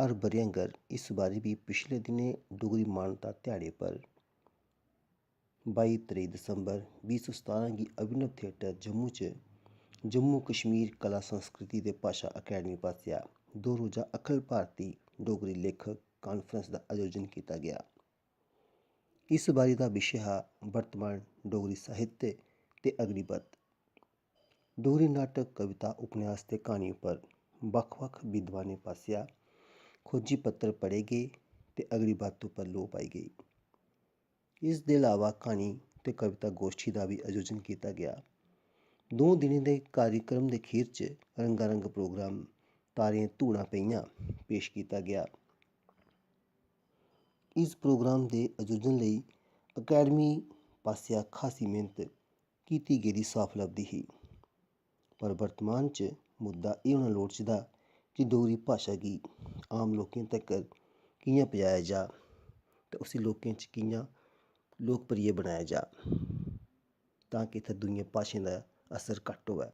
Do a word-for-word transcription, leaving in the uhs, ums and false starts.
हर ब'रे आंगर इस बारी बी पिछले दिनें डोगरी मानता ध्याड़े पर बाई तरेई दिसंबर बीह् सौ सतारां गी अभिनव थिएटर जम्मू च जम्मू कश्मीर कला संस्कृति ते भाशा अकैडमी पासेआ दो रोजा अखिल भारती डोगरी लेखक कांफ्रेंस दा आयोजन कीता गेआ। इस बारी दा विशे हा वर्तमान डोगरी साहित्य ते अग्निपथ। डोगरी नाटक, कविता, उपन्यास ते क्हानी उप्पर बक्ख-बक्ख विद्वानें पासेआ खोजी पत्तर पढ़े गे ते अग्निपथ उप्पर लोऽ पाई गेई। इस दे अलावा क्हानी ते कविता गोश्ठी दा बी आयोजन कीता गेआ। दो दिनें दे कार्यक्रम दे खीर च रंगारंग प्रोग्राम तारें धूड़ां पेइयां पेश कीता गेआ। इस प्रोग्राम दे आयोजन लेई अकैडमी पासेआ खासी मेह्नत कीती गेदी साफ लभदी ही। पर वर्तमान च मुद्दा एह् होना लोड़चदा जे डोगरी भाशा गी आम लोकें तगर कि'यां पजाया जा ते उसी लोकें च कि'यां लोकप्रिय बनाया जा, तां कि इत्थै दूइयें भाशें दा असर घट्ट होऐ।